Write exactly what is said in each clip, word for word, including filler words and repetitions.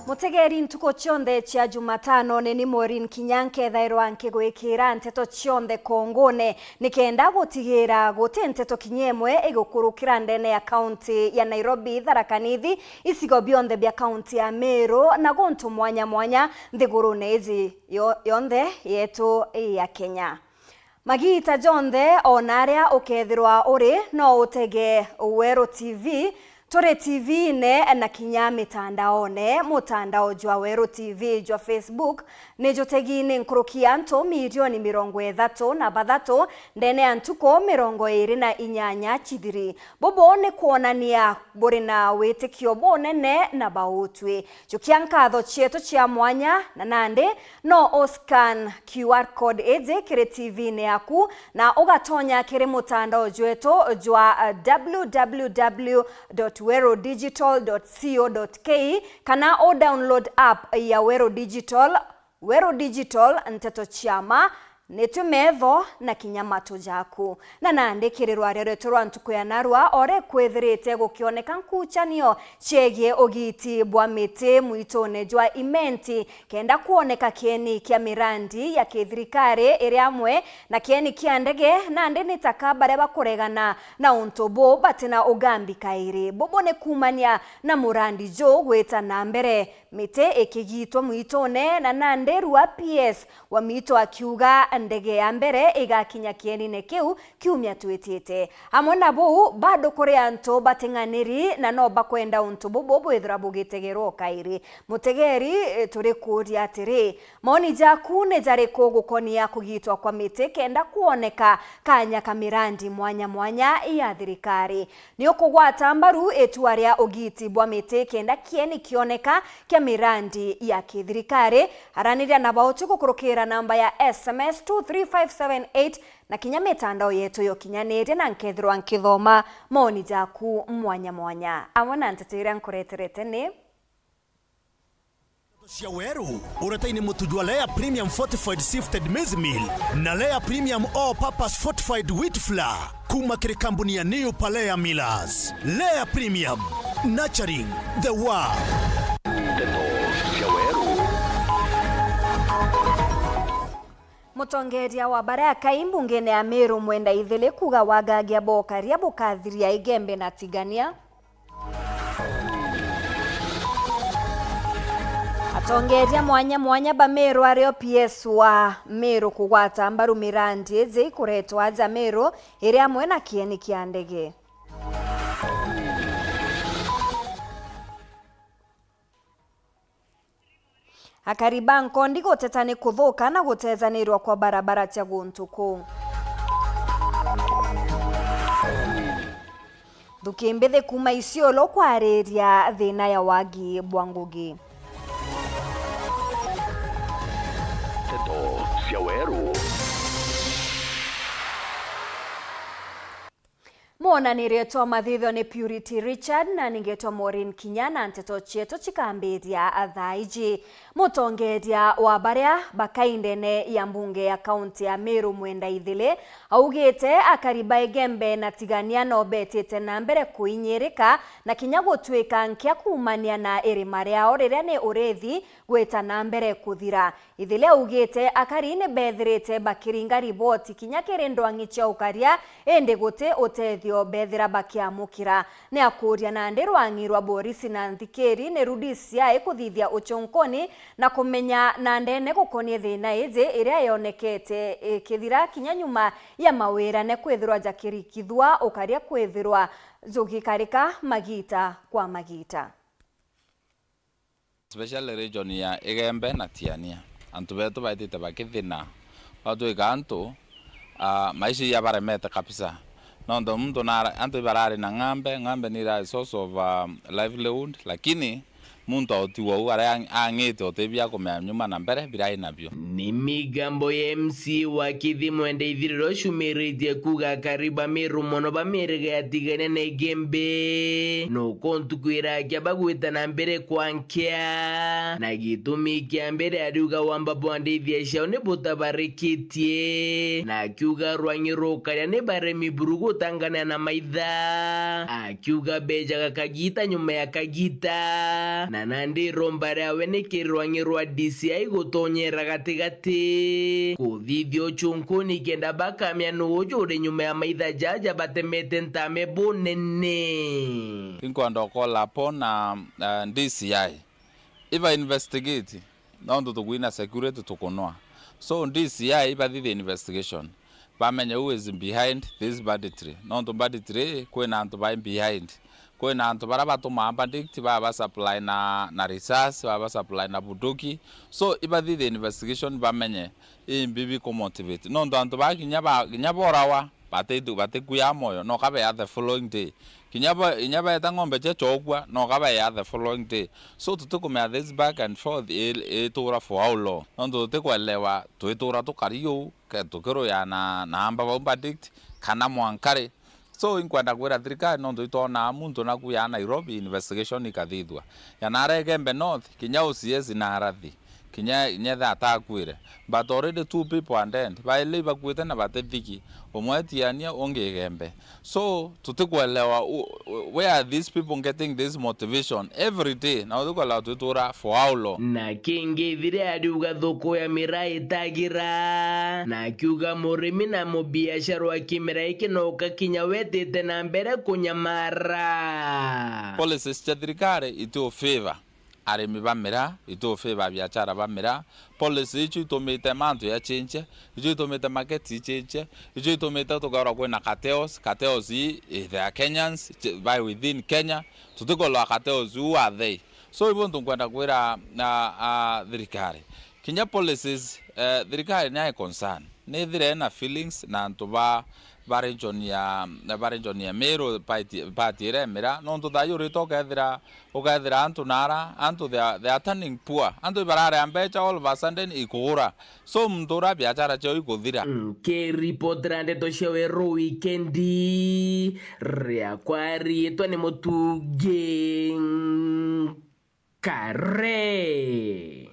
Mutegeri, ntuku cionthe cia Jumatano, ni ni Maureen Kinya nkethairwa nkigwikira nteto cionthe kongone, nikenda gutigira guti nteto kinya imwe igukurukira ndene ya kaunti ya Nairobi, Tharaka Nithi, icigo bionthe bia kaunti ya Meru na guntu mwanya mwanya nthigurune iji yo-, yonthe yetu ya Kenya. Magiita jonthe o na aria ukethirwa uri, no utege Weru T V. Turi T V-ine na kinya mitandaone. Mutandao jwa Weru T V jwa Facebook ni jutegi ni nkuruki ya antu milioni mirongo ithatu na bathatu ndene ya ntuku mirongo iri na inyanya cithiri. Bubu ni kwonania buri na witikio bunene na bautwi. Jukia nkatho cietu cia mwanya, na nandi no u scan Q R code iji kiri T V-ine yaku, na ugatonya kiri mutandao jwetu jwa, uh, w w w dot weru digital dot co dot k e, kana u download app ya Weru Digital. Weru Digital, nteto cia ma, ni tu metho na kinya matu jaku. Na nandi kiri rwaria rwetu rwa ntuku ya narua, o ri kwithirite gukioneka nkuchanio ciegie ugiti bwa miti mwitune jwa Imenti, kenda kwoneka kieni kia mirandi ya kithirikari iri amwe na kieni kia ndege, nandi ni taka baria bakuregana na untu buu batina ugambi kairi. Bubu ni kuumania na murandi juu gwita na mbere. Miti ikigitwa mwitune, na nandi rua P S wa miito akiuga ndege ya mbere igakinya kienine kiu kiumia twitite. Amwe na buu, bado kuri antu bating'aniri na no bakwenda untu bubu bwithirwa bugitegerwa o kairi. Mutegeri, eh, turi kuuria atiri, maoni jaku ni jariku gukonia kugitwa kwa miti kenda kwoneka kanya ka mirandi mwanya mwanya ya thirikari? Ni ukugwata mbaru itua ria ugiti bwa miti kenda kieni kioneka kia mirandi ya kithirikari? Araniria na bauti gukurukira namba ya S M S two three five seven eight na kinya mitandao yetu ya ukinyaniria, na nkethirwa nkithoma maoni jaku mwanya mwanya. Amwe na nteto iria nkureterete ni cia Weru, uretaini mutu jwa Lea Premium Fortified Sifted Maize Meal na Lea Premium All Purpose Fortified Wheat Flour, kuma kiri kambuni ya New Palea Millers. Lea Premium, nurturing the world. Nteto cia Weru. Mutongeria wa baria akai mbungene ya Meru Mwenda Ithili kuga wagagia bokaria bukathiria Igembe na Tigania. Atongeria mwanya mwanya ba Meru ario P S wa Meru kugwata mbaru mirandi iji ikuretwa aja Meru iri amwe na kieni kia ndege. Akari ba Nkondi guteta ni kuthuka na gutezanirwa kwa barabara cia guntu kuu. Nthuki mbithi kuuma Isiolo kwariria thina ya wagi bwa ngugi. Nteto cia Weru. Mwonanirie twa mathitho ni Purity Richard, na ningetwa Maureen Kinya, na nteto cietu cikambiria thaa iji. Mutongeria wa baria bakai ndene ya mbunge ya kaunti ya Meru Mwenda Ithili augite akari ba Igembe na Tigania no betite na mbere kuinyirika na kinya gutwika nkia kuumania na irima riao riria ni urithi gwita na mbere kuthira. Ithili augite akari ni bethirite bakiringa riboti kinya kiri ndwang'i cia ukaria, indi guti utethio bethira bakiamukira. Ni akuria nandi rwang'i rwa borisi na nthikiri ni ru D C I kuthithia uchunkuni na kumenya na ndene gukonie thina iji iria yonekete ikithira kinya nyuma ya mawira ne kwithirwa jakirikithua ukaria kwithirwa jugikarika magita kwa magita. Especially region ya Igembe na Tiania, antu betu baitite bakithina, batwika antu, ah, maisha iyabaremete kabisa. Nontu muntu nara-, antu ibarari na ng'ambe, ng'ambe ni irari source of, ah, livelihood, lakini muntu autigwa u aria ang-, ang'ite uti bia kumea nyuma na mbere, birai nabio. Ni migambo ya M C wa Kithi Mwenda Ithiriro ciumiritie kuga akari ba Meru mono ba miriga ya Tigania na Igembe nukuntu kwira akia bagwita na mbere kwa nkia, na gitumi kia mbere ariuga wamba bwa ndithia ciao ni butabarikitie, na akiuga rwang'i rukaria ni baremi buru gutangania na maitha, akiuga bejaga kagita nyuma ya kagita, Na nandi iromba riawe ni kirirwa ng'i rwa D C I gutonyera gatigati, kuthithia uchunkuni kenda bakamenya nuu uju uri nyuma ya maitha jaja batemete ntame bunene. Inkwenda u call upon, uh, uh, D C I. Iba investigate, nontu tukwina security tukunwa. So D C I ibathithie investigation. Bamenye who is behind this banditry. Nontu banditry, kwina antu bai behind. Kwina antu baria batumaa bandit, baba supply na, na risasi, baba supply na bunduki. So, ibathithie investigation bamenye imbi bikumotivate. Nontu antu baa kinya ba, kinya borawa, batitu-, batikuyaa moyo, no kabeya the following day. Kinya ba, kinya beeta ng'ombe cia chokua, no kabeya the following day. So, tutikumenya this back and forth i, itura for how long. Nontu tutikwelewa twitura tukari uu, ke-, tukiruyana na amba bau bandit, kana mwankari. So, inkwenda kwira thirikari, nontu itwonaa muntu naku ya Nairobi, investigation ikathithua. Ya nara Igembe North, kinya O C S na arathi, kinya, kinya etha atakwire. But already two people are dead. Baili ibakuite na batithiki. Umwe etiania, ungi Igembe. So, tutikwelewa u-, u-, where are these people getting this motivation every day? Na tutikwelewa twitura for how long? Na kingi, Ithira ariuga thuku ya miraa itagira, na akiuga murimi na mubiashara wa kimera giki no kakinya wetite na mbere kunyamara. Policies cia thirikari itu favor arimi ba miraa, itu favor biashara ba miraa. Policy icio itumite mantu ya change, icio itumite market i change, icio itumite tukairwa kwina cartels, cartels i, i, they are Kenyans, ch-, by within Kenya, tutikolwa cartels who are they. So, ibo ntu nkwenda kwira, a, a, thirikari. Kinya policies, eh, thirikari ni ai concern. Nithire na feelings na antu ba, ba region ya, ba region ya Meru, party, party iria ya miraa, nontu thayu urite ukethira, ukethira antu nara, antu they are, they are turning poor. Antu ibararea mbecha all of a sudden ikugura. So muntu uria biashara ciao ikuthira. Nkiripotera ndeto cia Weru Wikendi, riakwa riitwa ni Mutungi Kare.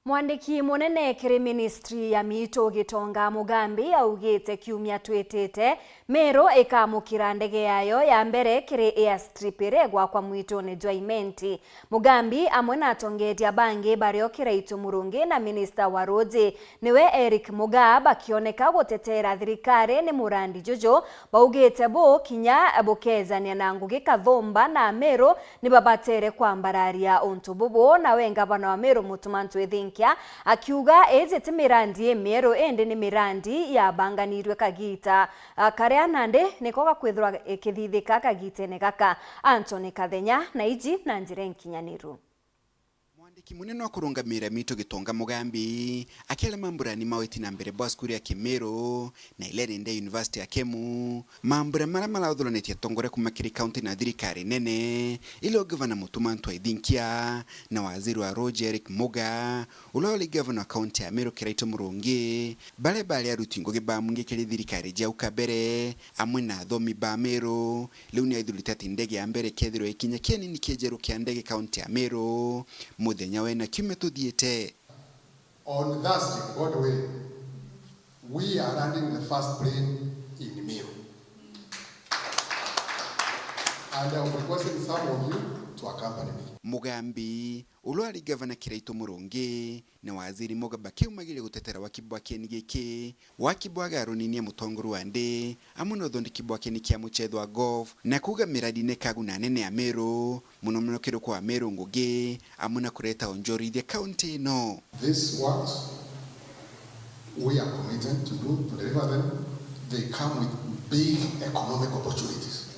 Mwandiki munene kiri ministry ya miitu Gitonga Mugambi augite kiumia twitite, Meru ikamukira ndege yayo ya mbere kiri airstrip iria igwakwa mwitune jwa Imenti. Mugambi amwe na atongeeria bangi bario Kiraitu Murungi na minista wa ruuji niwe Eric Mugaa bakioneka gutetera thirikari ni murandi juju, baugite bu kinya bukejania na ngugi kathumba na Ameru nibabatere kwambararia untu bubu. Nawe ngavana wa Meru Mutuma M'Ethingia akiuga iji ti mirandi imieru, indi ni mirandi yabanganirue kagita, a, karia nandi niko gakwithirwa ikithithika kagitene gaka. Anthony Kathenya na iji na njira inkinyaniru. Mwandiki munene wa kurungamira miitu Gitonga Mugambi akiaria mamburani ma witi na mbere bwa cukuru ya Kimiru na Ileni Day University ya Kemu, mambura maria marathuranitie atongoria kuma kiri kaunti na thirikari nene, ilo gavana Mutuma M'Ethingia na waziri wa ruuji Eric Mugaa, uria uri gavana wa kaunti ya Meru Kiraitu Murungi, baria bari aruti ngugi ba mwingi kiri thirikari jau kabere, amwe na athomi ba Meru, riu ni aithurite ati ndege ya mbere ikethirwa ikinya kienini kia njeru kia ndege kaunti ya Meru muthenya wena kiumia tuthiite. On Thursday, God willing, we are landing the first plane in Meru. And I'm requesting some of you to accompany me. Mugambi, uria ari gavana Kiraitu Murungi, na waziri Mugaa bakiumagiria gutetera waki bwa kieni giki, waki bwa garuni ni ya mutongoria wa nthi, amwe na uthondeki bwa kieni kia muchetho wa golf, na kuuga miradi ni kaguna anene a Meru, muno muno kiri kwa Meru ngugi, amwe na kureta onjorithia kaunti ino. These works, we are committed to do, to deliver them. They come with big economic opportunities.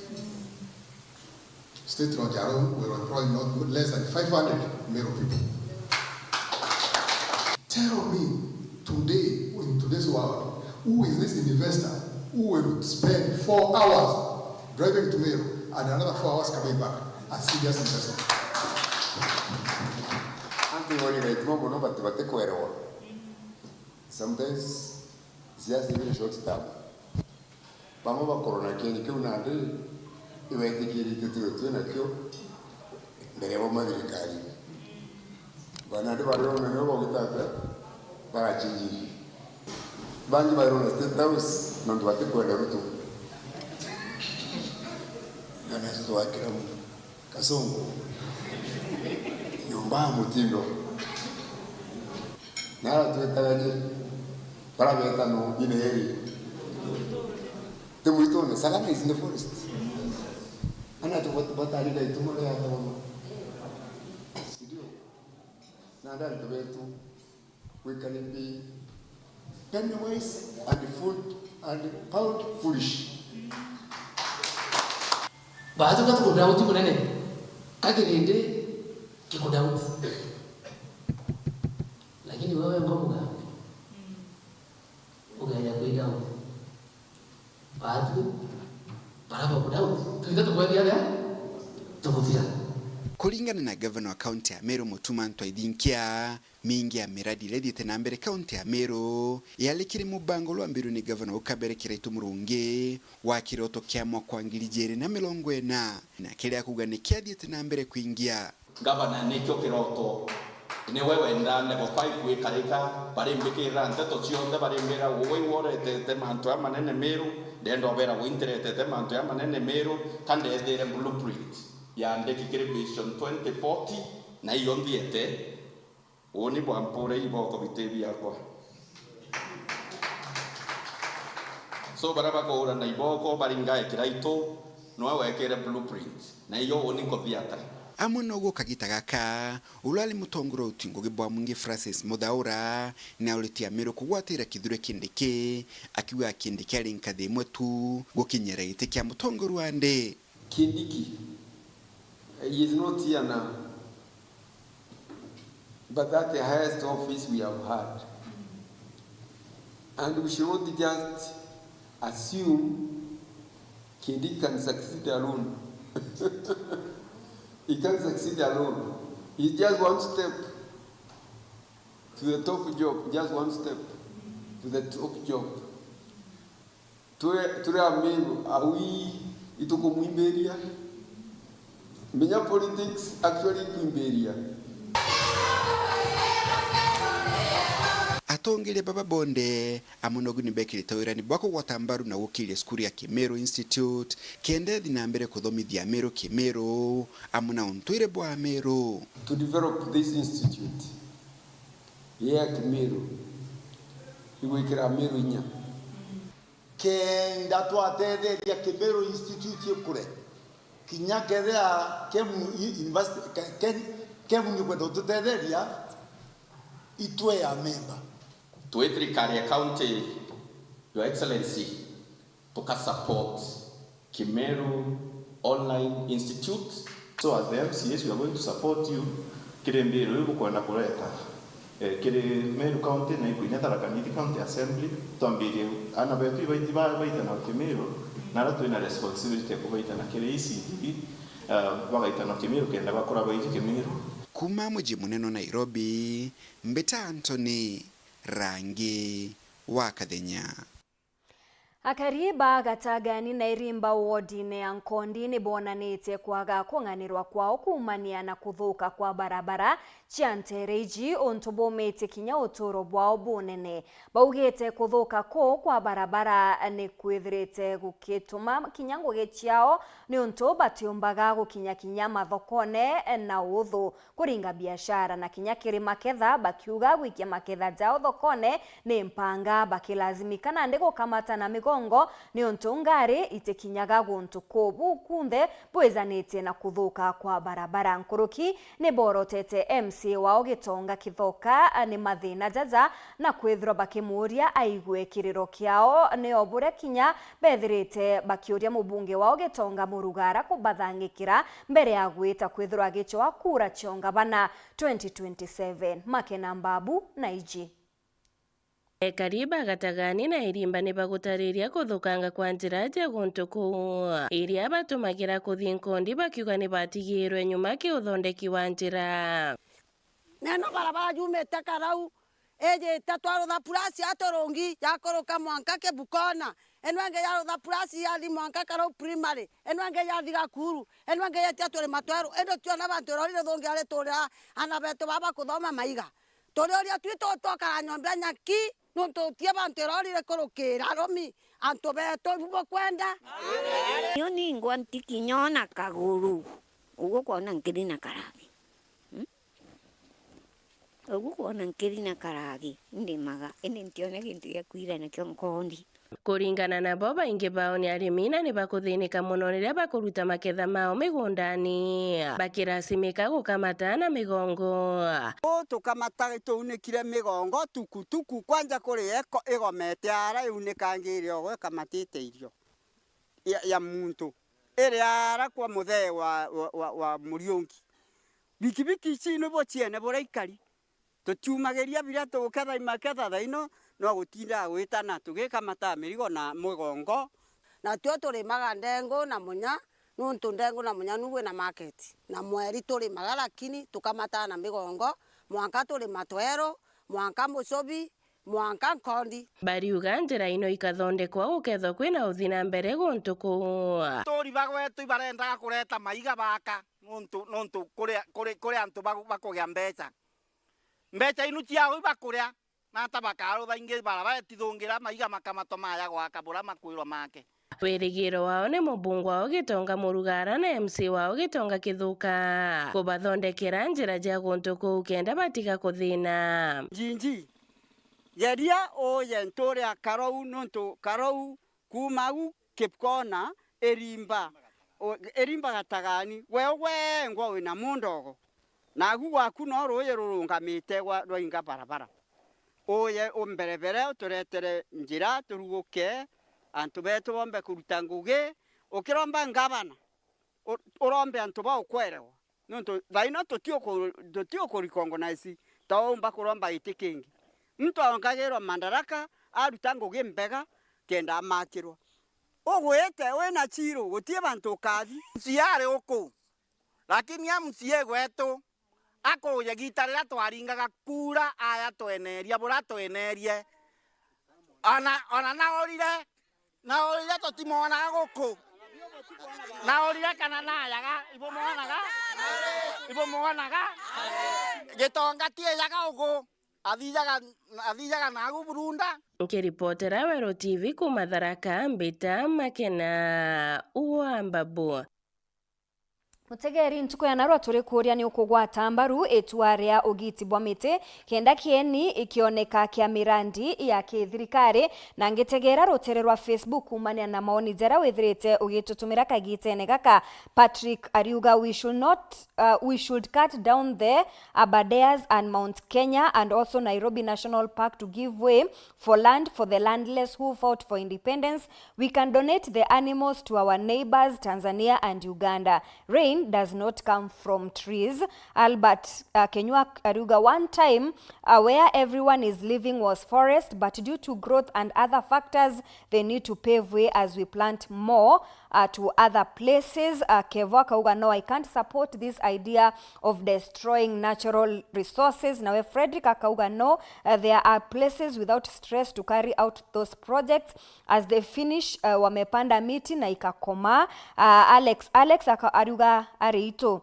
State Lodge alone will employ not less than five hundred Meru people. Tell me today, in today's world, who is this investor who will spend four hours driving to Meru and another four hours coming back? A serious investor. Antu iwe ni gaituma mono bati batikwerewa. Sometimes siasa iwe ni short term. Bamwe bakorwo na kieni kiu nandi ibetikiritie tiwe twi nakio mbere ya bauma thirikarine. Ba nandi bari omene o baugite atia barachinjirie. Bangi bairwo na State House nontu batikwenda Ruto. Na nasi twakira mu Kasongo. Mbaa mutindo. Nara twetaga ni bara betano ine eri. Ti mwitune, Sagana is in the forest. Ana tu bat-, batari na itumo ria thoma. Ndio. Na antu betu, we can be penny wise and food and pound foolish. Baatu ka tukudauti munene, ka kirindi gikudauti. Lakini wewe ngo mugambi, ugeja kwidauti. Baatu bara bakudauti, twita tukwethia atia? Tuguthira. Kuringana na gavana wa kaunti ya Meru, Mutuma M'Ethingia, mingi ya miradi iria ithiite na mbere kaunti ya Meru yari kiri mubango rwambirwe ni gavana ukabere Kiraitu Murungi wa kiroto kia mwaka wa ngiri ijiri na mirongo ina, na kiria akuuga ni kiathiite na mbere kwingia. Gavana, nikio kiroto. Niwe wenda level five wikarika, barimbikirira nteto cionthe, barimbira, "Uu iwe uretete mantu jamanene Meru." Ndenda ubera, "Uu ntiretete mantu jamanene Meru, ka ndethire blueprint yandiki kiri Vision twenty forty, na iyo nthiete." Uuni bwa mpure iboko biti biakwa. So, baria bakuurana iboko baringae Kiraitu, niwe wekire blueprint, na iyo uuni nkuthiata. Amwe noguo kagita gaka, uria ari mutongoria wa uti ngugi bwa mwingi Francis Muthaura, ni auritie Amiru kugwatira Kithure Kindiki, akiuga Kindiki ari nkathi imwe tu gukinyira giti kia mutongoria wa nthi. Kindiki, he is not here now, but that the highest office we have had. And we should not just assume Kindiki can succeed alone. He can't succeed alone. He's just one step to the top job, just one step to the top job. Turi, turi Amiru, awi itukumwimbiria. Menya politics actually ikwimbiria. Atongeria baba bonthe amwe nogu ni bekirite wirani bwa kugwata mbaru na gukiria cukuru ya Kimiru Institute, kenda ithi na mbere kuthomithia Amiru Kimiru amwe na untuire bwa Amiru. To develop this institute ya Kimiru, igwikira Amiru inya. Kenda twatetheria Kimiru Institute ikure, kinya kethira Kemu i-, University, Ke-, Ken-, Kemu ni kwenda ututetheria, itwe a member. Twi thirikari ya county, Your Excellency, tuka support Kimeru Online Institute. So as the M C As, we are going to support you kiri mbiru iu bukwenda kureta, eh, kiri Meru County na ikwinya Tharaka Nithi County Assembly, twambirie ana betu ibaiti ba-, baitana Kimeru, na aria twina responsibility ya kubaitana kiri E C D, eh, bagaitana Kimeru kenda bakura baiji Kimeru. Kuuma muji munene wa Nairobi, mbita Anthony Rangi wa Kathenya. Akari ba Gatagani na Irimba wodine ya Nkondi ni bonanitie kwaga kung'anirwa kwao kuumania na kuthuka kwa barabara cia nteere iji, untu bumitie kinya uturo bwao bunene. Baugite kuthuka kuu kwa barabara ni kwithirite gukituma kinya ngugi ciao, niuntu batiumbaga gukinya kinya mathokone na uthu. Kuringa biashara na kinya kiri maketha, bakiuga gwikia maketha jao thokone ni mpanga, bakilazimika nandi gukamata na migongo niuntu ngari itikinyaga guntu kuu. Buu kunthe bwijanitie na kuthuka kwa barabara. Nkuruki ni borotete M C A wao Gitonga Kithoka ni mathina jaja na kwithirwa bakimuuria aigue kiriro kiao, nio buria kinya bethirite bakiuria mubunge wao Gitonga Murugara kubathangikira mbere ya gwita kwithirwa agicoa kura cia ungavana twenty twenty-seven. Makena Mbabu na iji. Ekari ba Gatagani na Irimba ni bagutariria kuthukanga kwa njira cia guntu kuu, iria batumagira kuthii Nkondi bakiuga ni batigirwe nyuma ki uthondeki wa njira. Neno barabara yumite Karau, ijite twarutha purasi ya Turungi yakuruka mwanka Kibukona, ino ingi yarutha purasi yathi mwanka Karau Primary, ino ingi yathi Gakuru, ino ingi yitia Turima Tweru, indi tuona bantu irori rithungi ariturira ana betu baba kuthoma maiga. Turiuria twitu twakara nyomba ya nyaki, niuntu utie bantu irori rikurukira rumi, antu betu ibu bukwenda. Nio ningwa ntikinyona kaguru, uguo kwona nkiri na karabi. Mm? Ugu kwona nkiri na karagi, ndimaga, indi ntiona gintu gia kwira nakio nkondi. Kuringana nabo, baingi bao ni arimi na ni bakuthinika mono riria bakuruta maketha mao migundani, bakirasimika gukamata na migongo. Uu tukamata tuunikire migongo tuku tuku, kwanja kuri eko igomete ara iunikangire ogo ikamatite irio ya, ya muntu, iri ara kwa muthee wa, wa, wa, wa Muriungi. Bikibiki ici ni buciene buria ikari. Tutiumagiria biria tuketha imaketha thaino, no gutindaga gwitana tugikamata mirigo na mugongo. Natwio turimaga ndengu na munya, nuntu ndengu na munya nu wina market. Na mweri turimaga, lakini tukamataa na migongo, mwanka turima tweru, mwanka mucubi, mwanka nkondi. Bariuga njira ino ikathondekwa gukethwa kwina uthi na mbere guntu kuu. Aturi ba gwetu ibarendaga kureta maiga baka nuntu, nuntu kuri, kuri, kuri antu ba, bakugia mbeca. Mbeca inu ciao ibakuria, na ata bakarutha ingi bara baetithungira maiga makamatwa maya gwaka bura makwirwa make. Wirigiro wao ni mubunge wao Gitonga Murugara na M C wao Gitonga Kithuka kubathondekera njira cia guntu kuu kenda batiga kuthina. Njinji, geria uye nturia Karou, nuntu Karou kuuma au Kipkona irimba, u-, irimba gatagani, gwe ugwengwa wina mundogo, naagu gwaku no ruuji rurungamite gwa, rwainga barabara. Uye umberebere uturetere njira turuguke, antu betu bombe kuruta ngugi. Ukiromba ngavana, u-, urombe antu ba ukwerewa, nontu thaino tutiuku-, tutiukurecognize ta umba kuromba giti kingi. Muntu aongagirwa madaraka, aruta ngugi mbega kenda amakirwa. Ugwite wina chiru, gutii bantu ukathi. M C A ari uku, lakini M C A gwetu akuuja giita riria twaringaga kuura aya tweneria buria twenerie. Ona, ona naurire, naurire tutimwonaga guku. Naurire kana nayaga, ibumwonaga? Ibumwonaga? Gitonga tiejaga ugu. Athijaga, athijaga nagu burunda. Nkiripotera Weru T V kuuma Tharaka, mbita Makena wa Mbabu. Mutegeri, ntuku ya narua turi kuuria ni ukugwata mbaru itua ria ugiti bwa miti kenda kieni ikioneka kia mirandi ya kithirikari, na ngitegera rutere rwa Facebook kuumania na maoni jaria withirite ugitutumira kagitene gaka. Patrick ariuga, we should not, uh, we should cut down the Aberdares and Mount Kenya and also Nairobi National Park to give way for land for the landless who fought for independence. We can donate the animals to our neighbors, Tanzania and Uganda. Rain does not come from trees. Albert, uh, Kenyua ariuga, one time, uh, where everyone is living was forest, but due to growth and other factors, they need to pave way as we plant more, uh, to other places. Uh, Kevo akauga, no, I can't support this idea of destroying natural resources. Nawe Frederick akauga, no, uh, there are places without stress to carry out those projects. As they finish, uh, wamepanda miti na ikakomaa. Uh, Alex, Alex aka-, ariuga, ari itu,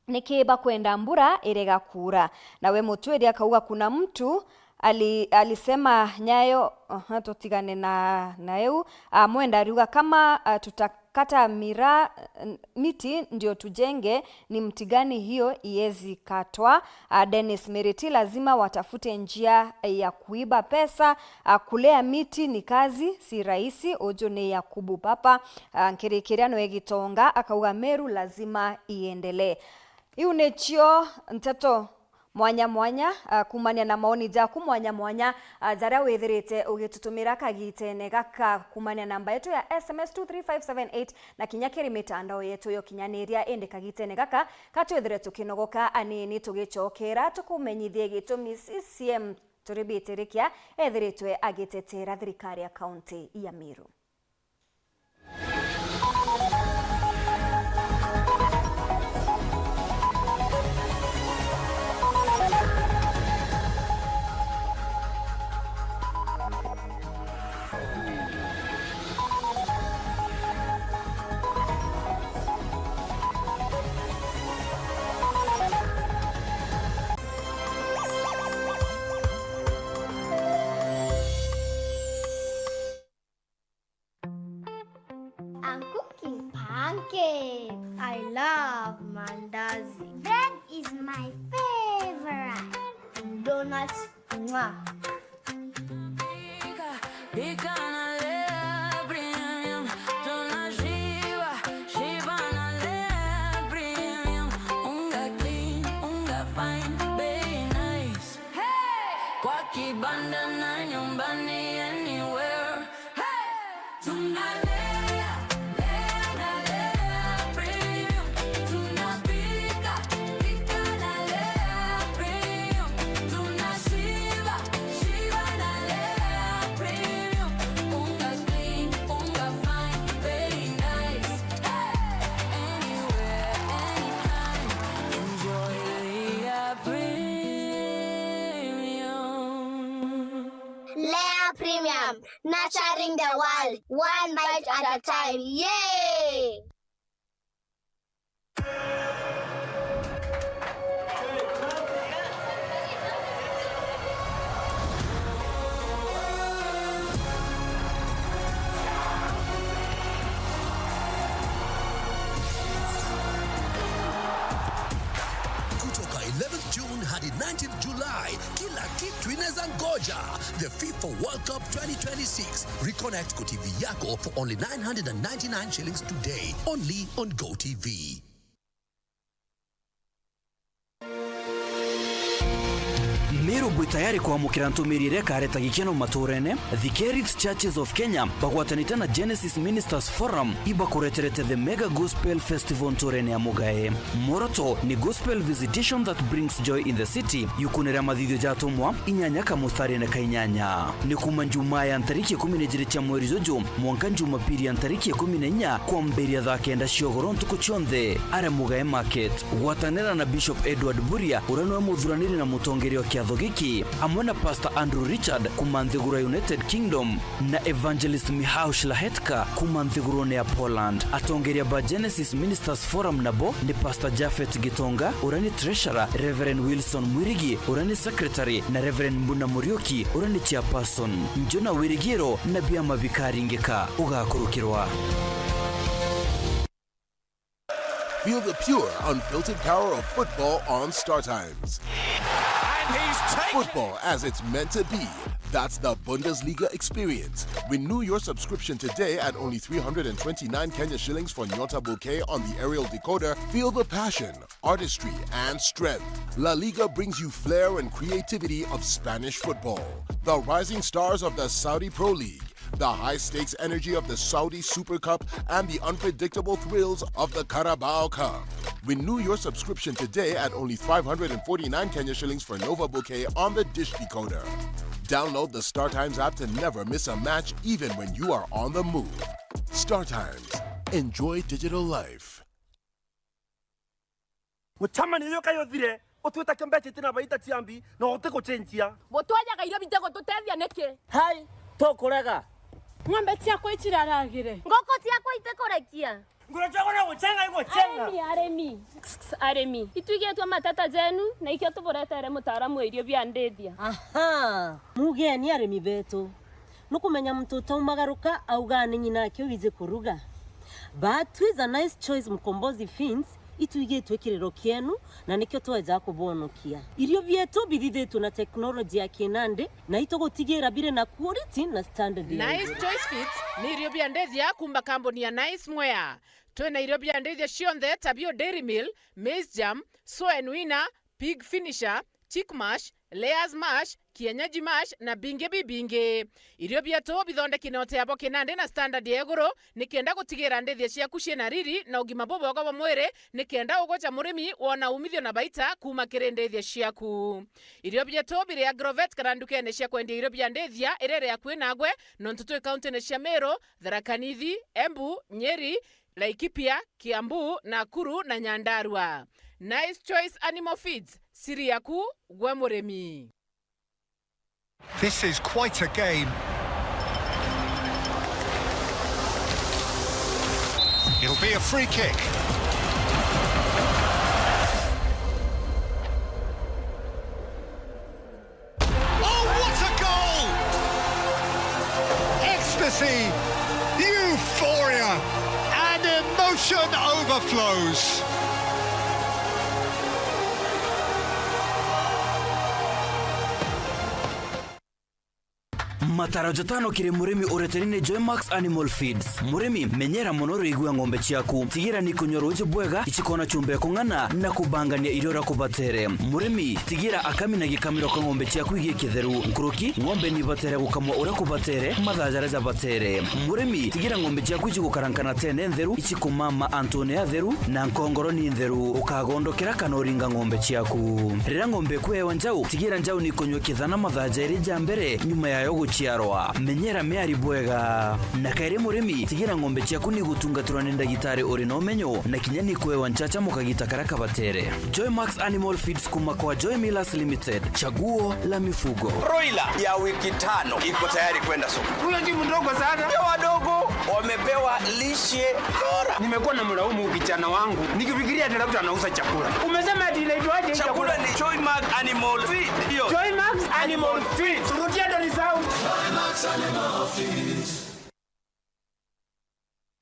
niki bakwenda mbura irega kuura? Nawe Mutwiri akauga, kuna mtu ali-, alisema nyayo, aha, tutigane na, na eu. Ah, Mwenda ariuga, kama, ah, tutakata mira, n-, miti ndio tujenge, ni mti gani hiyo iezi katwa? Ah, Dennis Miriti, lazima watafute njia ya kuiba pesa. Ah, kulea miti ni kazi, si rahisi. Uju ni Yakubu Papa. Ah, nkirikiria nwe Gitonga akauga, Meru lazima iendelee. Iu nicio nteto mwanya mwanya, ah, kumania na maoni jaku mwanya mwanya, ah, jaria withirite ugitutumira kagitene gaka kumania na namba yetu ya S M S two three five seven eight na kinya kiri mitandao yetu ya ukinyaniria. Indi kagitene gaka, ka twithire tukinogoka anini, tugicokera tukumenyithie gitumi C C M Turibitirikia ethiritwe agitetera thirikari ya kaunti ya Meru. I'm cooking pancakes. I love mandazi. Bread is my favorite. Donuts. Mwah. Pika, pika na Lea Premium. Tunashiba, shiba na Lea Premium. Unga clean, unga fine, bei nice. Hey! Kwa kibanda na nyumbani, anywhere. Hey! Tunalea, lea na Lea Premium. Tunapika, pika na Lea Premium. Tunashiba, shiba na Lea Premium. Unga clean, unga fine, very nice. Hey! Anywhere, anytime. Enjoy Lea Premium. Lea Premium, nurturing the world, one bite at a time. Yay! Kutoka eleventh June hadi nineteenth July, kila kitu inaweza ngoja. The FIFA World Cup twenty twenty-six. Reconnect kwa T V yako for only nine hundred and ninety-nine shillings today, only on Go T V. Meru bwi tayari kwamukira ntumiri iria ikareta gikeno matuurene. The Kerith Churches of Kenya bagwatanite na Genesis Ministers Forum ibakureterete the Mega Gospel Festival ntuurene ya Mugae. Mworoto ni Gospel Visitation that brings joy in the city, yukuune ria Mathithio ja Atumwa inyanya kamustarine ka inyanya. Ni kuuma Njumaa ya ntariki ikumi na ijiri cia mweri juju mwanka Njumapiri ya ntariki ikumi na inya kwambiria thaa kenda cia ugoro ntuku cionthe aria Mugae Market. Gwatanira na Bishop Edward Buria, uria niwe muthuraniri na mutongeria wa kiatho giki, amwe na Pastor Andrew Richard kuuma nthiguru ya United Kingdom na Evangelist Michał Szlachetka kuuma nthigurune ya Poland. Atongeria ba Genesis Ministers Forum nabo ni Pastor Japhet Gitonga, uria ni treasurer, Reverend Wilson Mwirigi, uria ni secretary, na Reverend Mbuna Muriuki, uria ni chairperson. Njo na wirigiro na biama bikaringika, ugakurukirwa. Feel the pure, unfiltered power of football on Star Times. And he's taken Football as it's meant to be. That's the Bundesliga experience. Renew your subscription today at only three hundred and twenty-nine Kenya shillings for Nyota Bouquet on the aerial decoder. Feel the passion, artistry, and strength. La Liga brings you flair and creativity of Spanish football. The rising stars of the Saudi Pro League, the high-stakes energy of the Saudi Super Cup, and the unpredictable thrills of the Carabao Cup. Renew your subscription today at only five hundred and forty-nine Kenya shillings for Nova Bouquet on the dish decoder. Download the Star Times app to never miss a match, even when you are on the move. Star Times. Enjoy digital life. Gucamania uyu kayu uthire, utwita kio mbeca itina baita cia mbi, na utigucenjia. Butwajaga irio bitigututethia niki? Hai, tukurega. Ng'ombe ciakwa iciraragire. Nguku ciakwa itikurekia. Nguru ciakwa no gucenga igucenga. Arimi, arimi. Arimi, itwigitwe mateta jenu, na ikio tuburetere mutaaramu wa irio bia ndithia. Aha, mugeni arimi betu. Nukumenya muntu utaumagaruka augaa ni nyina ake wiji kuruga. But twiza Nice Choice Mkombozi Feeds, itwigitwe kiriro kienu, na nikio tweja kubonokia. Irio bietu bithithitwe na teknoloji ya kinandi, na itugutigira biri na quality na standard ya Nice iguru. Choice Feeds ni irio bia ndithia kuuma kambuni ya Nice Mwea. Twina irio bia ndithia cionthe ta bio Dairy Meal, Maize Germ, Soya Nuina, Pig Finisher, Chick Mash, Layers Mash, Kienyeji Mash na bingi bibingi. Irio bietu bithondeki na uteabo kinandi na standard ya iguru, nikenda gutigira ndithia ciaku ciina riri na ugima bubwega bwa mwiri, nikenda ugoja murimi wona umithio na baita kuuma kiri ndithia ciaku. Irio bietu biri Agrovet kana ndukene cia kwendia irio bia ndithia iria iri akui nagwe, nontu twi kauntine cia Meru, Tharaka Nithi, Embu, Nyeri, Laikipia, Kiambu, Nakuru na Nyandarua. Nice Choice Animal Feeds, siri yaku gwe murimi. This is quite a game. It'll be a free kick. Oh, what a goal! Ecstasy, euphoria, and emotion overflows. Mataro jatano kiri murimi ureteri ni Joymax Animal Feeds. Murimi, menyera mono urigua ng'ombe ciaku. Tigira ni kunywa ruuji bwega, icikona chumba ya kung'ana na kubangania irio uria kubatere. Murimi, tigira akami na gikamiro ka ng'ombe ciaku igie kitheru. Nkuruki, ng'ombe ni ibatere gukamwa uria kubatere, mathaa jaria jabatere. Murimi, tigira ng'ombe ciaku icigukarankana tene ntheru, icikumama antune atheru, na nkongoro ni ntheru. Ukagondokera kana uringa ng'ombe ciaku. Riria ng'ombe ikuewa njau, tigira njau ni kunywa kithana mathaa jeri ja mbere nyuma yayo guciarwa. Menyera miari bwega. Na kairi murimi, tigira ng'ombe ciaku ni gutungatirwa ni ndagitari uri na umenyo, na kinya ni kuewa nchacha mukagita karia kabatere. Joymax Animal Feeds kuma kwa Joy Millers Limited. Chaguo la mifugo. Broiler ya wiki tano iko tayari kwenda soko. Huyo si mdogo sana. Pia wadogo wamepewa lishe bora. Nimekuwa na mlaumu kijana wangu nikifikiria ati labda anauza chakula. Umesema ati inaitwaje hii chakula? Chakula ni Joymax Animal Feed. Hiyo. Joymax Animal Feed. Rudia ndo nisahau.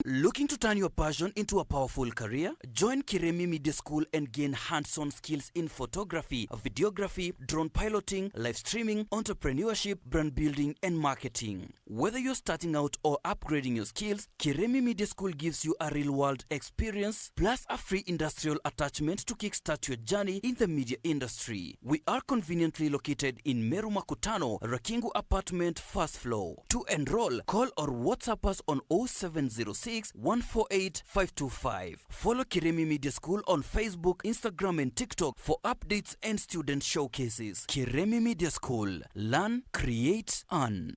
Looking to turn your passion into a powerful career? Join Kiremi Media School and gain hands-on skills in photography, videography, drone piloting, live streaming, entrepreneurship, brand building, and marketing. Whether you're starting out or upgrading your skills, Kiremi Media School gives you a real-world experience plus a free industrial attachment to kickstart your journey in the media industry. We are conveniently located in Meru Makutano, Rakingu Apartment, first floor. To enroll, call or WhatsApp us on oh seven zero six, one four eight, five two five. Follow Kiremi Media School on Facebook, Instagram, and TikTok for updates and student showcases. Kiremi Media School. Learn, create, earn.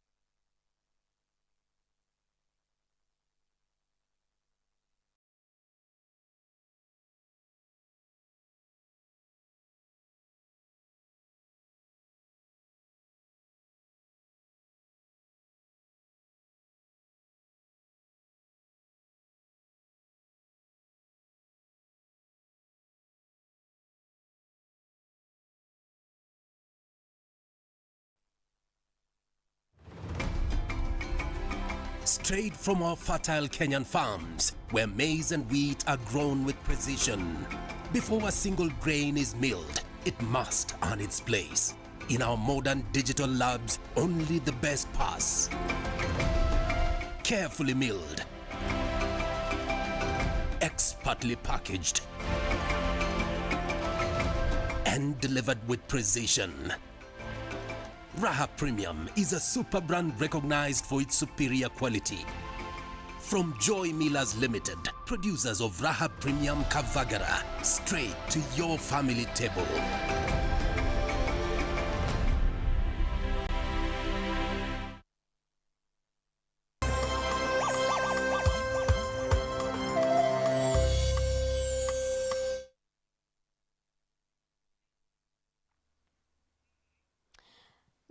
Straight from our fertile Kenyan farms, where maize and wheat are grown with precision. Before a single grain is milled, it must earn its place. In our modern digital labs, only the best pass. Carefully milled, expertly packaged, and delivered with precision. Raha Premium is a super brand recognized for its superior quality. From Joy Millers Limited, producers of Raha Premium Kavagara, straight to your family table.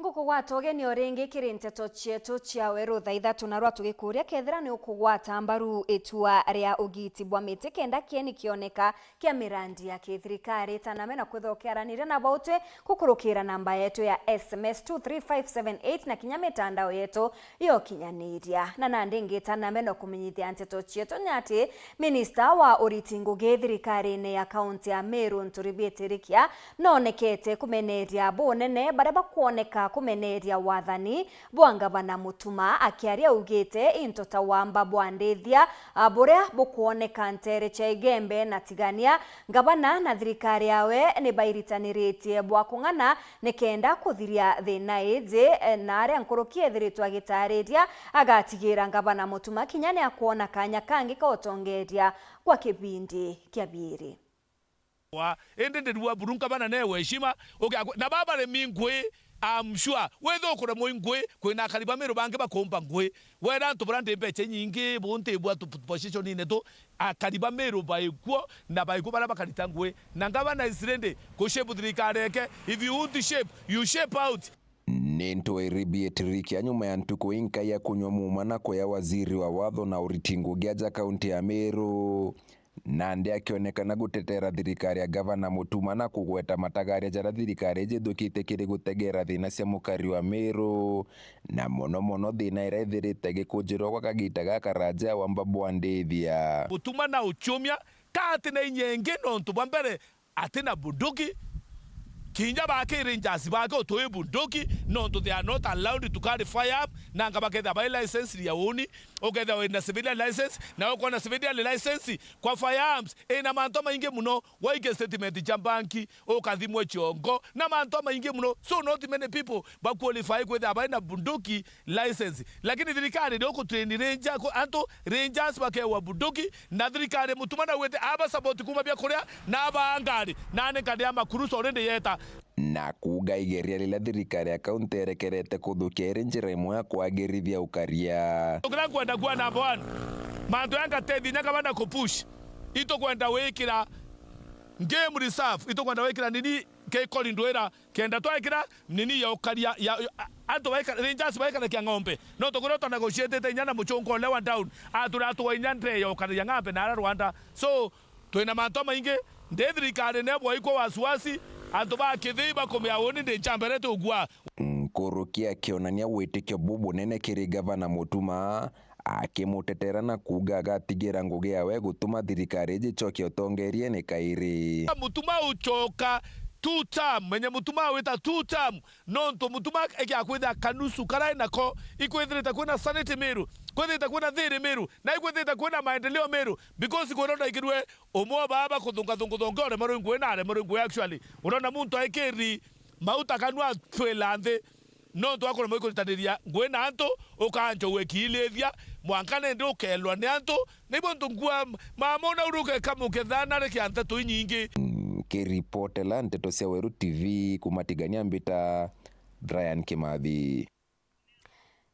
Ngukugwata ugeni o ringi kiri nteto cietu cia weru thaa ithatu, narua tugikuuria kethira ni ukugwata mbaru itua ria ugiti bwa miti kenda kieni kioneka kia mirandi ya kithirikari. Taname na kwithira ukiaraniria na bautwi gukurukira namba yetu ya S M S two three five seven eight na kinya mitandao yetu ya ukinyaniria. Na nandi ngita na mbere no kumenyithia nteto cietu ni ati minista wa uriti ngugi thirikarine ya kaunti ya Meru, Nturi Bietirikia, noonekete kumeneria bunene baria bakwoneka kumeneria wathani bwa ngavana Mutuma. Akiaria augite into ta wamba bwa ndithia, a, buria bukwoneka nteere cia Igembe na Tigania, ngavana na thirikari yawe ni bairitaniritie bwa kung'ana nikenda kuthiria thina iji, eh, na aria nkuruki ethiritwe agitaariria, agatigira ngavana Mutuma kinya ni akwona kanya kangi ka utongeria kwa kibindi kia biiri. Wa, indi ndirua buru ngavana newe heshima, ugia-, na baba remi ngui, I'm sure, withukure mwi ngui, kwina akari ba Meru bangi bakumba ngui. Wera antu baria ndi mbecha inyingi, bu nti bwa tu position-ine tu, akari ba Meru baikuo, na baikuo baria bakarita ngui. Na ngavana is ready ku shape thirikari yake. If you want to shape, you shape out. Ni ntu iribieti rikia nyuma ya ntuku inkai ya kunywa muuma na kuya waziri wa watho na uriti ngugi aja kaunti ya Meru. Nandi akionekana gutetera thirikari ya Gavana Mutuma na kugweta matagaria jaria thirikari iji ithukite kiri gutegera thina cia mukari wa Meru, na mono mono thina iria ithirite gikunjirwa gwa kagita gakaraja wamba bwa ndithia. Mutuma na uciumia ka ati na inya ingi nontu bwa mbere ati na bunduki, Kinya baki rangers bake utui bunduki, nontu they are not allowed to carry firearm, nanga bakethira bai license ya uni, ukethira wina civilian license, na ukwona civilian license kwa firearms ina mantu maingi muno, waike statement ja banki, ukathimwe chiongo, na mantu maingi muno. So not many people ba qualify kwithira bai na bunduki license. Lakini thirikari ni ukutrain ranger, ku-, antu rangers bakewa bunduki, na thirikari mutuma na gwite aba support kuma bia kuria, na aba ngari, na ni kadi ya makuruso already yeta. Na kuuga igeria riria thirikari ya kaunti erekerete kuthukia iri njira imwe ya kwagirithia ukaria. Ukira nkwenda kuwa number one, mantu ya ngatethi nya gavana kupush, itukwenda wikira game reserve, itukwenda wikira nini ke corridor ira, kenda twekira nini ya ukaria ya, ya, a-, antu baika-, rangers baikarakia ng'ombe. No tukuria twa negotiate inya na muchungu uria wa down, atura atwa inya ndre ya ukaria ng'ombe na ara Rwanda. So, twina mantu maingi, ndi thirikari ne bwaikwa wasiwasi, antu ba Kithii bakumia uni ndi nchambere tugua. Nkuruki akionania witikio bubunene kiri gavana Mutuma, akimutetera na kuuga agatigira ngugi yawe gutuma thirikari ijicokia utongeriene kairi. Mutuma ucoka two term, menye Mutuma wita two term, nontu Mutuma ekia kwithira kanusu karai nako, ikwithirite kwina sanity Meru, kwithirite kwina thiri Meru, na ikwithirite kwina maendeleo Meru, because kwona ndaikirwe umwe wa baba kuthungathunguthonge uremerwe ngui na aremerwe ngui actually. Urona muntu aikiri mauta kanua atwila nthi, nontu akuremwa ikuritaniria ngui na antu, ukanjogwe kiilithia, mwanka nindi ukelwa ni antu, nibo ntu ngua mama una uruke kamukethana rikia nteto inyingi. Nkiripotela nteto cia Weru T V kuma Tigania, mbita Brian Kimathi.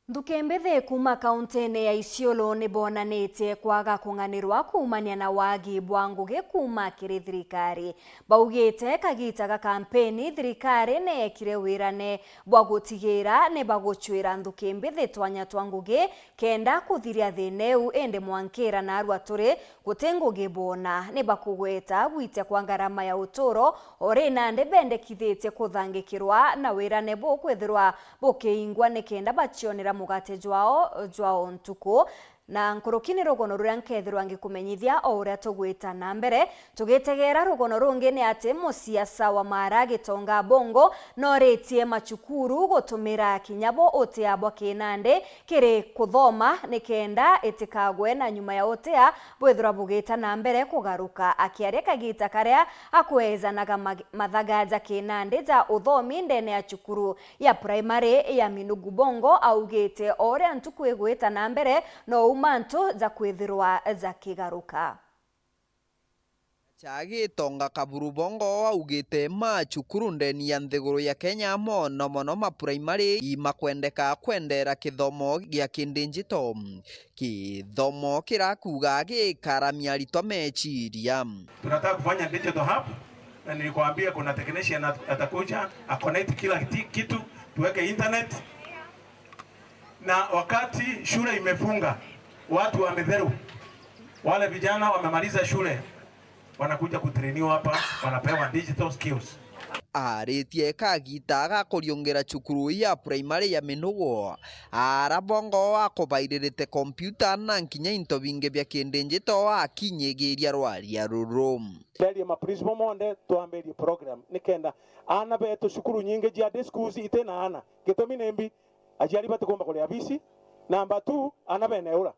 Nthuki mbithi kuuma kauntine ya Isiolo ni bonanitie kwaga kung'anirwa kuumania na wagi bwa ngugi kuuma kiri thirikari. Baugite kagita ga kampeni, thirikari ni yekire wirane bwa gutigira ni bagucwira nthuki mbithi twanya twa ngugi kenda kuthiria thina iu, indi mwankira naarua turi guti ngugi boona. Ni bakugweta gwitia kwa ngarama ya uturo, o ri nandi bendekithitie kuthangikirwa na wirane buu kwithirwa bukiingwa ni kenda bacionera mugate jwao jwa o ntuku. Na nkuruki ni rugono ruria nkethirwa ngikumenyithia o uria tugwita na mbere. Tugitegera rugono rungi ni ati musiasa wa Mara Gitonga Bongo noritie macukuru gutumira kinya bo utia bwa kinandi kiri kuthoma, ni kenda itikagwe na nyuma ya utia bwithirwa bugita na mbere kugaruka. Akiaria kagita karia akwezanaga mag-, mathaga ja kinandi ja uthomi ndene ya cukuru ya primary ya Minugu, Bongo augite o uria ntuku igwita na mbere, nou mantu ja kwithirwa jakigaruka. Cha Gitonga Kaburu Bongo augite macukuru ndeni ya nthiguru ya Kenya, mono mono ma primary, imakwendeka kwendera kithomo gia kidijito, kithomo kirakuga gikaramia aritwa meciria. Tunataka kufanya digital hub, na nilikwambia kuna technician at-, atakuja a connect kila kiti-, kitu, tuweke internet. Na wakati shule imefunga, watu wa Mitheru, wale vijana wamemaliza shule, wanakuja kutrainiwa hapa, wanapewa digital skills. Aritie kagita ga kuriungira cukuru ya primary ya Minugu, ara Bongo akubairirite kompyuta na nkinya into bingi bia kidijito akinyigiria rwaria ruru. Nderie ma principal monthe twambirie program nikenda aana betu cukuru nyingi cia day schools itina aana. Gitumi ni mbi, aciari batikumba kuria fees. Number two, aana beneura.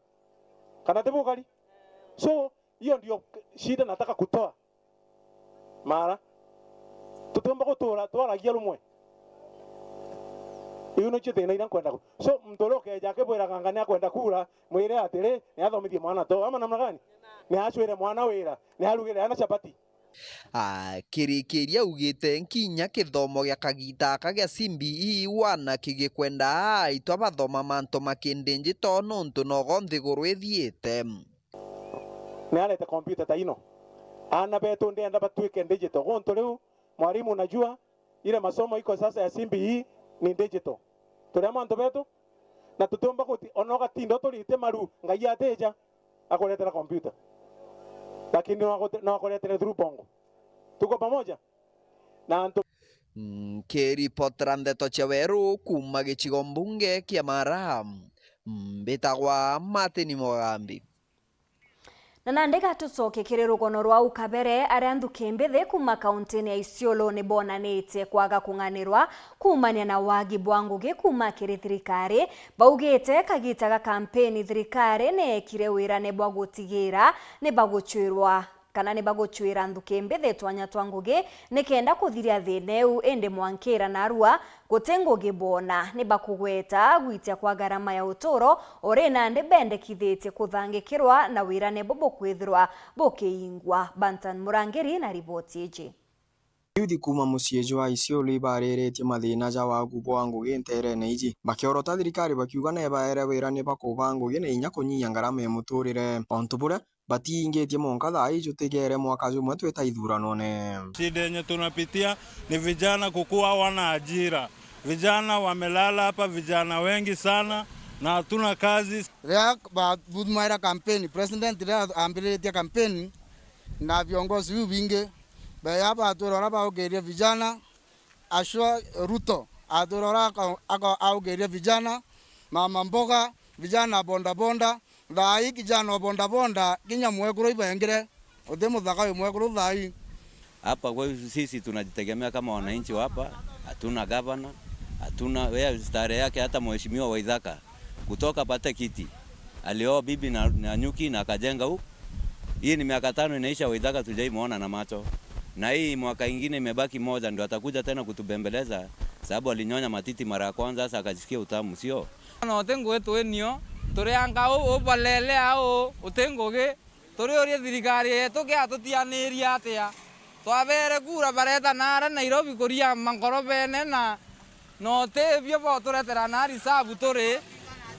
Kana ti bukari? So, hiyo ndio shida nataka kutoa. Mara. Tutiumba gutura twaragia rumwe. Iu nicio thina iria nkwenda ku-, so, muntu uria ukeja akibwira nganga ni akwenda kura, mwire atiri, ni athomithie mwana to. Ama namna gani? Ni acwire mwana wira, ni arugire ana chapati. Akirikiria augite nkinya kithomo gia kagita aka gia C B E one kigikwenda aitwa bathoma mantu ma kidijito nontu nogo nthiguru ithiite. Ni arete kompyuta ta ino. Aana betu ndienda batwike digital. Guntu riu, mwarimu, unajua, ile masomo iko sasa ya C B E ni digital. Turi amwe antu betu, na tutiumba guti-, ona ugatinda uturite maru, Ngai atija akuretera kompyuta. Lakini no agute-, no akuretere through Bongo. Tuko pamoja? Na antu Nkiripotera ndeto cia Weru kuuma gicigo mbunge kia Mara, mbitagwa Martin Mugambi. Na nandi gatucoke kiri rugono rwau kabere, aria nthuki mbithi kuuma kauntini ya Isiolo ni bonanitie kwaga kung'anirwa kuumania na wagi bwa ngugi kuuma kiri thirikari. Baugite kagita ga kampeni thirikari ni yekire wirane bwa gutigira ni bagucwirwa kana ni bagucwira nthuki mbithi twanya twa ngugi nikenda kuthiria thina iu, indi mwankira narua guti ngugi boona. Ni bakugweta gwitia kwa garama ya uturo, uri nandi bendekithitie kuthangikirwa na wirane bubu kwithirwa bukiingwa. Bantan Murangiri na riboti iji. Yuthi kuuma mucii jwa Isiolo ibariritie mathina ja wagu bwa ngugi nterene iji, bakiorota thirikari bakiuga nebaere wirane bakubaa ngugi na inya kunyia ngarama ya muturire, ontu buria batiingitie mwanka thaa iji jutigere mwaka jumwe twita ithuranone. Shida yenye tunapitia ni vijana kukuwa hawana ajira. Vijana wamelala hapa, vijana wengi sana, na hatuna kazi. Riria ba-, buthumaira kampeni, president riria ambiriritie kampeni na viongozi biu bingi, beya batwira uria baugirie vijana, ashwa Ruto atwira uria ako-, ako-, augirie vijana, mama mboga, vijana bodaboda, thaa ii kijana wa bodaboda, kinya mwekuru ibengire, uti muthaka wi mwekuru thaa ii. Hapa kwetu sisi tunajitegemea kama wananchi wa hapa, hatuna gavana, hatuna, yeye starehe yake hata mheshimiwa Waithaka kutoka Patekiti alioa bibi na, na nyuki na akajenga huku. Hii ni miaka tano inaisha, Waithaka tujaimuona na macho. Na hii mwaka ingine imebaki moja, ndio atakuja tena kutubembeleza, sababu alinyonya matiti mara ya kwanza, sasa akasikia utamu, sio? Na uti ngugi twinio, turi anga u-, ubalele au, uti ngugi, turiurie thirikari yetu kia tutianirie atia? Twabere kura bareta nara Nairobi kuria mankorobene na, na uti bio boturetera na reserve turi.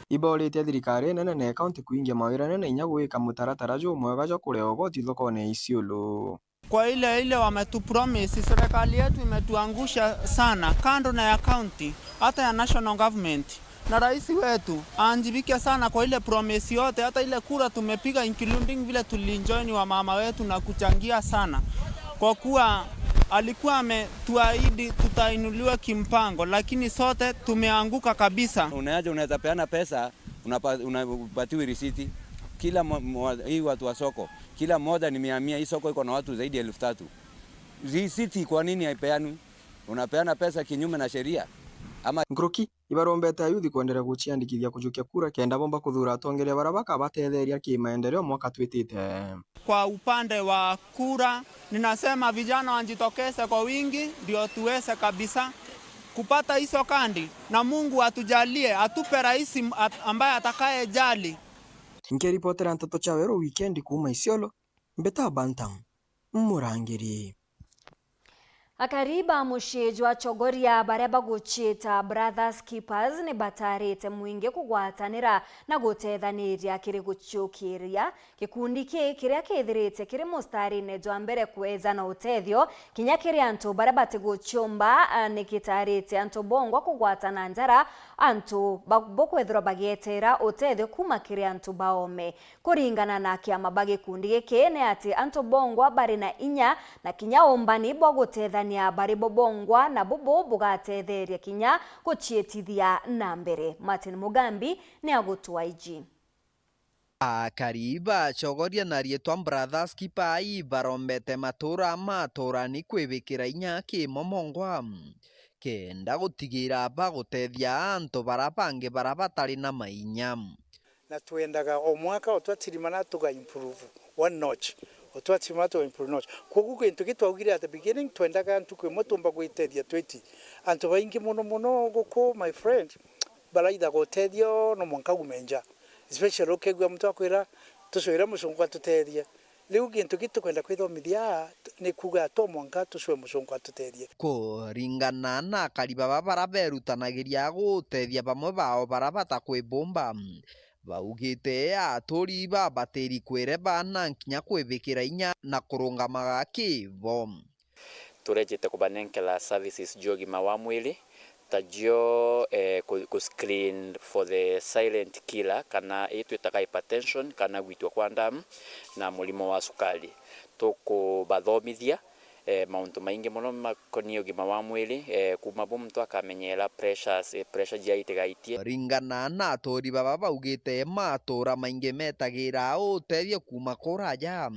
Iboritie thirikari nene na county kuingia mawirane na inya gwika mutaratara jumwega jwa kuria ugoti thokone ya Isiolo. Kwa ile, ile wametupromise, serikali yetu imetuangusha sana, kando na ya county, hata ya national government. Na rais wetu aanjibike sana kwa ile promise yote, hata ile kura tumepiga, including vile tulijoin wamama wetu na kuchangia sana. Kwa kuwa alikuwa ametuahidi tutainuliwa kimpango, lakini sote tumeanguka kabisa. Unaje, unaweza peana pesa, unapa-, unapatiwi risiti. Kila mo-, mo-, hii watu wa soko, kila mmoja ni mia mia, hii soko iko na watu zaidi ya elfu tatu. Risiti kwa nini haipeanwi? Unapeana pesa kinyume na sheria? Ama nkuruki, ibarombete ayuthi kwenderea guciandikithia kujukia kura kenda bomba kuthura atongeria baria bakabatetheria kimaendeleo mwaka twitite. Kwa upande wa kura, ninasema vijana wajitokeze kwa wingi ndio tuweze kabisa kupata hizo kandi, na Mungu atujalie, atupe rais m-, at-, ambaye atakayejali. Nkiripotera nteto cia Weru Wikendi kuuma Isiolo, mbita Bantam Murangiri. Akari ba mucii jwa Chogoria baria baguciita Brothers Keepers ni bataarite mwingi kugwatanira na gutethaniria kiri guciukiria. Gikundi kii kiria kithirite kiri mustarine jwa mbere kwejana utethio kinya kiri antu baria batiguciumba, a, ni gitaarite antu bongwa kugwatana njara, antu ba-, bukwithirwa bagieteera utethio kuuma kiri antu baome. Kuringana na kiama ba gikundi giki, ni ati antu bongwa bari na inya na kinya umbani bwa gutethania bari bo bongwa, na bubu bugatetheria kinya guciitithia na mbere. Martin Mugambi ni agutwa iji. Akari ba Chogoria na riitwa Brothers Kipai barombete matuura maturani kwibikira inya kimomongwa kenda gutigira bagutethia antu bara bangi bara batari na mainya. Na twendaga o mwaka o twatirimana tuga improve one notch, o twatirimana tuga improve notch. Kwoguo gintu ki twaugire at the beginning, twendaga ntuku imwe tumba gwitethia twiti. Antu baingi mono mono guku, my friend, baraithaga utethio no mwanka ume nja, especially ukegua muntu akwira tucwire mucungu atutethie. Riu gintu ki tukwenda kwithomithia aa ni kuuga to mwanka tucwe mucungu atutethie. Kuringana na akari baba bara berutanagiria gutethia bamwe bao bara batakwibumba, baugite aturi babatiri kwireba na nkinya kwibikira inya na kurungamaga kibo. Turejete kubanenkera services jia ugima wa mwiri, ta jio, eh, ku, ku screen for the silent killer, kana ii twitaga hypertension, kana gwitwa kwa ndamu, na murimo wa sukari. Tukubathomithia, eh, mauntu maingi mono makonie ugima wa mwiri, eh, kuuma bu muntu akamenyeera pressures, eh, pressure jia itigaitie. Ringana na aturi baba baugite, matura maingi metagira utethio kuuma kuraja.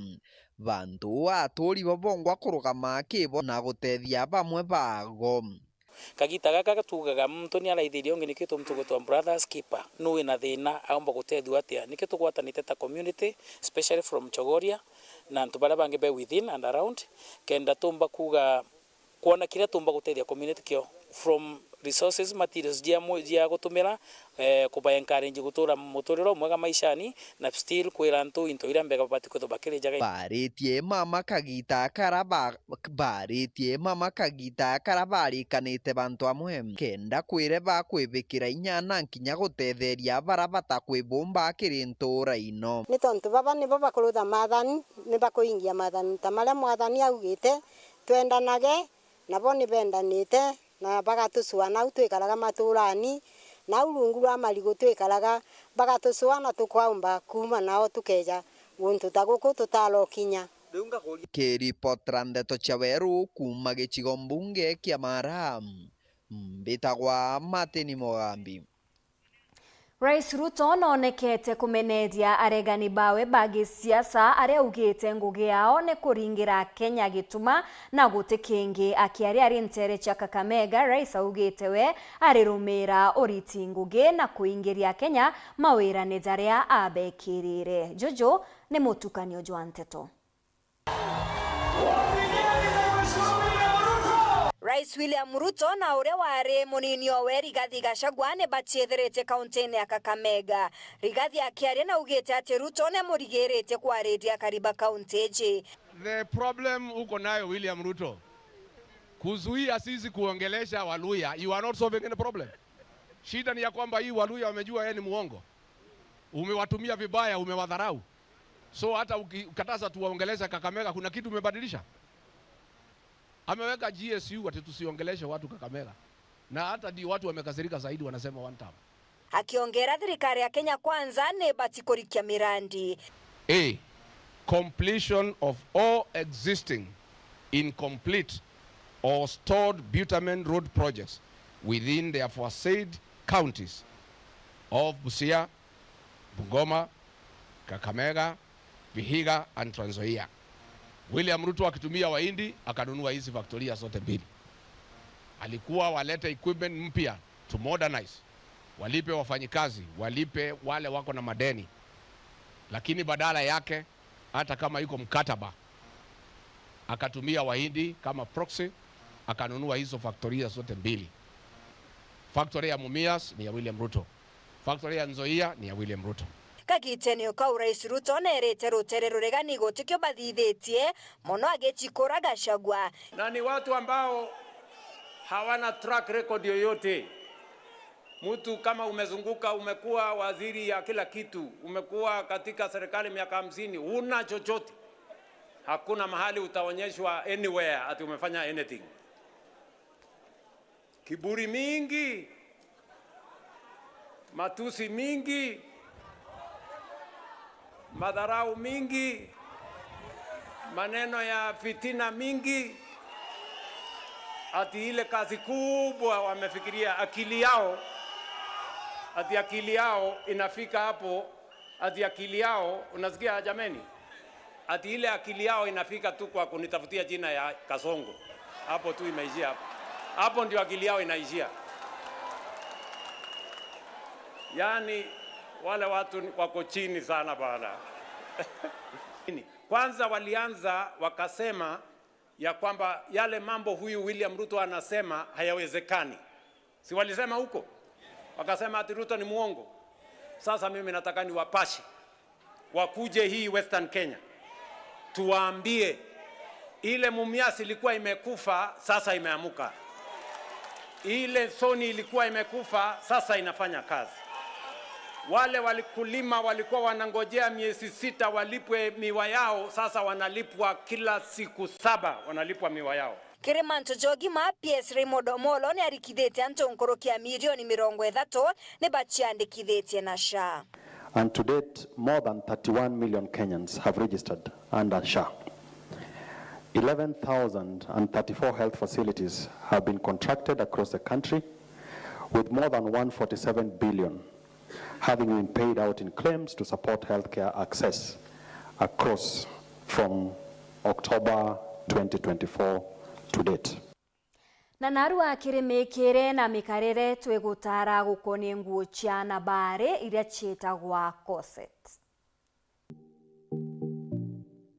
Bantu aturi bo bongwa kurugama kibo na gutethia bamwe bago. Kagita gaka tugaga muntu ni araithiria ungi, nikio tumtu gwitwa brothers keeper. Nu wina thina aumba gutethua atia? Nikio tugwatanite ta community, especially from Chogoria na antu baria bangi be within and around, kenda tumba kuga kwona kiria tumba gutethia community kio, from resources, materials jia mwi-, jia gutumira, eh, kuba encourage gutura muturire umwega maishani, na still kwira antu into iria mbega babati kwithirwa bakirijaga. Baritie mama kagita kara ba-, baritie mama kagita kara barikanite bantu amwe, kenda kwire bakwibikira inya na nkinya gutetheria bara batakwibumba kiri ntura ino. Ni tontu baba nibo bakurutha maathani, ni bakuingia maathani ta maria mwathani augite, twendanage, nabo ni bendanite, na bagatucua nau twikaraga maturani, nau rungu rwa marigu twikaraga, bagatucua na tukwaumba kuuma nao tukeja guntu ta guku tutarokinya. Kiripotera ndeto cia Weru kuuma gicigo mbunge kia Mara, mbitagwa Martin Mugambi. Rais Ruto noonekete kumeneria aregani bawe ba gisiasa, aria augite ngugi yao ni kuringira Kenya gituma na guti kingi. Akiaria ari nteere cia Kakamega, Rais augite we arirumira uriti ngugi na kuingiria Kenya mawirane jaria abekirire. Juju ni mutukanio jwa nteto. Rais William Ruto na uria wari munini owe Rigathi Gachagua ni bacietheritie kaunti-ini ya Kakamega. Rigathi akiaria naugite ati Ruto ni amurigiritie kwariria akari ba kaunti iji. The problem uko nayo, William Ruto, kuzuia sisi kuongelesha Waluya, you are not solving any problem. Shida ni ya kwamba hii Waluya wamejua yeye ni muongo. Umewatumia vibaya, umewadharau. So hata uki-, ukataza tuwaongeleshe Kakamega, kuna kitu umebadilisha? Ameweka G S U ati tusiongeleshe watu Kakamega. Na hata ndio watu wamekasirika zaidi, wanasema one term. Akiongera, thirikari ya Kenya Kwanza ni ibati kurikia mirandi. A, completion of all existing incomplete or stalled bitumen road projects within the aforesaid counties of Busia, Bungoma, Kakamega, Vihiga and Trans Nzoia. William Ruto akitumia Wahindi akanunua hizi factoria zote mbili. Alikuwa walete equipment mpya to modernize, walipe wafanyikazi, walipe wale wako na madeni. Lakini badala yake, hata kama iko mkataba, akatumia Wahindi kama proxy, akanunua hizo factoria zote mbili. Factory ya Mumias ni ya William Ruto. Factory ya Nzoia ni ya William Ruto. Kagitene kau, Rais Ruto nerite rutere ruregani gutikio bathithitie, mono agicikura Gachagua. Na ni watu ambao hawana track record yoyote. Mtu kama umezunguka, umekuwa waziri ya kila kitu, umekuwa katika serikali miaka hamsini, huna chochote. Hakuna mahali utaonyeshwa anywhere ati umefanya anything. Kiburi mingi, matusi mingi, madharau mingi, maneno ya fitina mingi, ati ile kazi kubwa wamefikiria akili yao, ati akili yao inafika hapo, ati akili yao, unasikia jameni? Ati ile akili yao inafika tu kwa kunitafutia jina ya Kasongo. Hapo tu imeishia hapo. Hapo ndio akili yao inaishia. Yaani, wale watu ni, wako chini sana bana. Kwanza walianza wakasema ya kwamba yale mambo huyu William Ruto anasema hayawezekani. Si walisema huko? Wakasema ati Ruto ni muongo. Sasa mimi nataka niwapashe. Wakuje hii Western Kenya. Tuwaambie, ile Mumias ilikuwa imekufa, sasa imeamuka. Ile Sony ilikuwa imekufa, sasa inafanya kazi. Wale walikulima walikuwa wanangojea miezi sita walipwe miwa yao, sasa wanalipwa kila siku saba, wanalipwa miwa yao. Kiri mantu ja ugima, P S Raymond Omolo ni arikithitie antu nkuruki ya milioni mirongo ithatu ni baciandikithitie na SHA. And to date, more than thirty-one million Kenyans have registered under SHA. Eleven thousand and thirty-four health facilities have been contracted across the country, with more than one forty-seven billion having been paid out in claims to support healthcare access across from October twenty twenty-four to date. Na narua kiri mikire na mikarire, twigutara gukonie nguo cia nabari iria ciitagwa corset.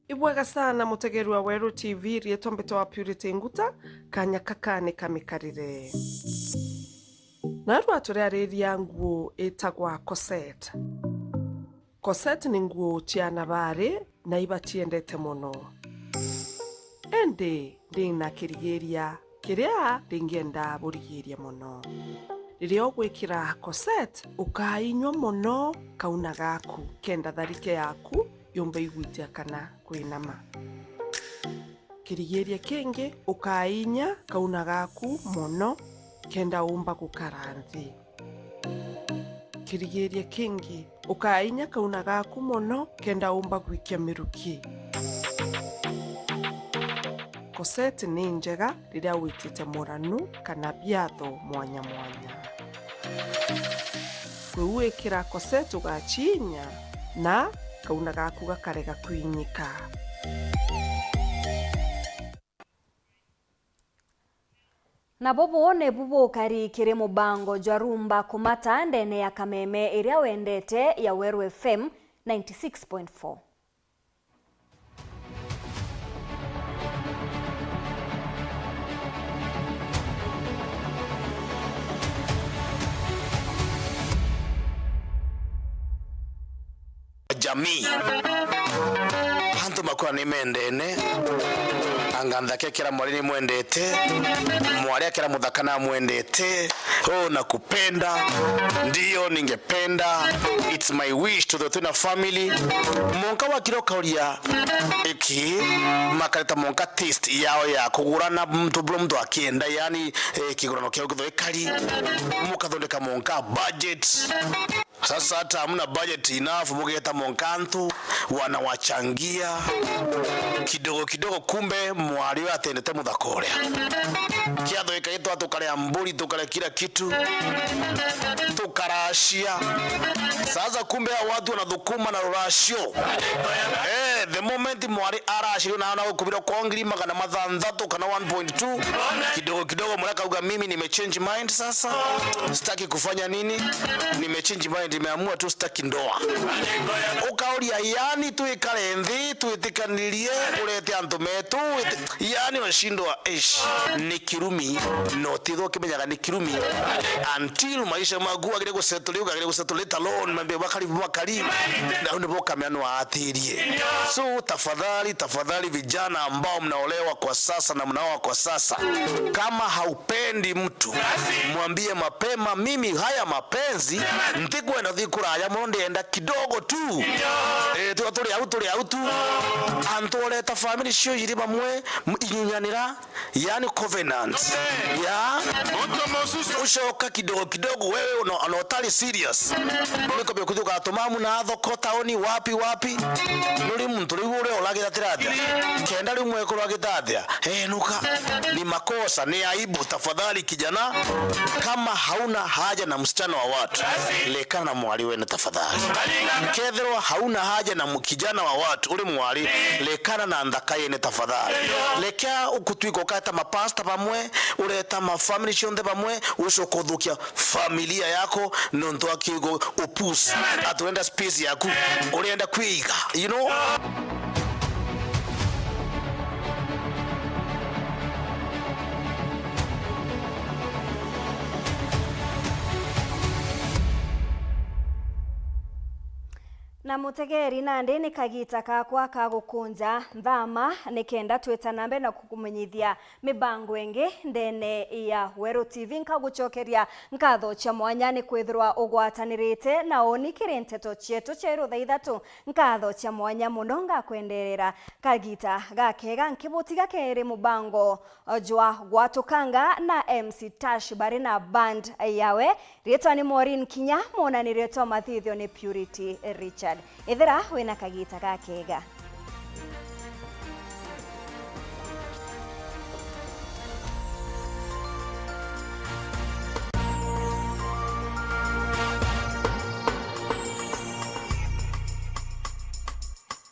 Ibwega sana mutegeri wa Weru T V, riitwa mbitwa Purity Nguta, kanya kaka ni ka mikarire. Narua turiariria nguo itagwa corset. Corset ni nguo cia nabari na ibaciendete mono. Indi ndina kirigiria kiria ndingienda burigiria mono. Riria ugwikira corset, ukainywa mono kauna gaku, kenda tharike yaku yumba igwitia kana kwinama. Kirigiria kingi, ukainya kauna gaku mono, kenda umba gukara nthi. Kirigiria kingi, ukainya kauna gaku mono, kenda umba gwikia miruki. Corset ni njega riria witite muranu kana biatho mwanya mwanya. Kwi wikira corset ugaciinya na kauna gaku gakarega kwinyika. Na bubu nibu bukari kiri mubango jwa Rumba Kumata ndene ya Kameme iria wendete ya Weru F M ninety six point four. Jamii. Antu makura ni mendene. Anga nthaka ikira mwari ni mwendete. Mwari akira muthaka na mwendete. Oh, nakupenda. Ndio, ningependa. It's my wish to the Twina family. Monka wakira ukauria iki, makareta monka taste yao ya kugurana muntu bro muntu akienda, yani, eh, kigurano kiao githwikari. Mukathondeka monka budget. Sasa hata hamna budget enough, mugeta monka antu, wanawachangia kidogo kidogo, kumbe mwari uyu atendete muthaka uria. Kiatho gikaitwa, tukarea mburi, tukarea kila kitu, tukaracia. Sasa kumbe hao watu wanathukuma na ruracio. Eh, the moment mwari aracirio na ana gukubira kwa ngiri magana mathanthatu kana one point two, kidogo kidogo mwari akauga, "Mimi nimechange mind sasa. Sitaki kufanya nini? Nimechange mind, nimeamua tu sitaki ndoa." Ukauria, yani, twikare nthi, twitikanirie, urete antu metu, wite-, yani, unashindwa, ish, ni kirumi, na utithwa ukimenyaga ni kirumi, until maisha maku agire gusettle, riu agire gusettle, let alone, mambe bakari, bakari, na uni bokamea no atirie. So, tafadhali, tafadhali, vijana ambao mnaolewa kwa sasa na mnaoa kwa sasa, kama haupendi mtu, mwambie mapema, "Mimi haya mapenzi, ntikwenda thi kuraya mono, ndienda kidogo tu." Eh, tu-, turi au, turi au tu. Antu oreta family cio iri bamwe, m-, inyunyanira, yani covenant. Ya, ucoka kidogo kidogo, wewe una, una utari serious. Niko byo kujuka tumamu na thoko, taoni, wapi, wapi. Nuri muntu riu uria uragira atiratia. Kenda riu mwekuru agitatia. Eh, nuka. Ni makosa, ni aibu. Tafadhali kijana, kama hauna haja na msichana wa watu, lekana na mwari wene tafadhali. Kethirwa hauna haja na mu-, kijana wa watu, uri mwari, lekana na nthaka yene tafadhali. Lekea ukutwika ukata mapasta bamwe, ureta ma family cionthe bamwe, ucoka uthukia familia yako, nontu wa kiugo upus. Ati urenda space yaku, urenda kwiga, you know? Na mutegeri, nandi ni kagita kakwa ka gukunja nthama, nikenda twita na mbere na kukumenyithia mibango ingi ndene ya Weru T V. Nkagucokeria nkatho cia mwanya ni kwithirwa ugwatanirite na uni kiri nteto cietu cia iru thaa ithatu. Nkatho cia mwanya mono, ngakwenderera kagita gakega nkibutiga keri mubango jwa Gwatukanga na M C Tash bari na band yawe. Riitwa ni Maureen Kinya, mwonanirie twa mathithio ni Purity Richard. Ithira wina kagita gakega.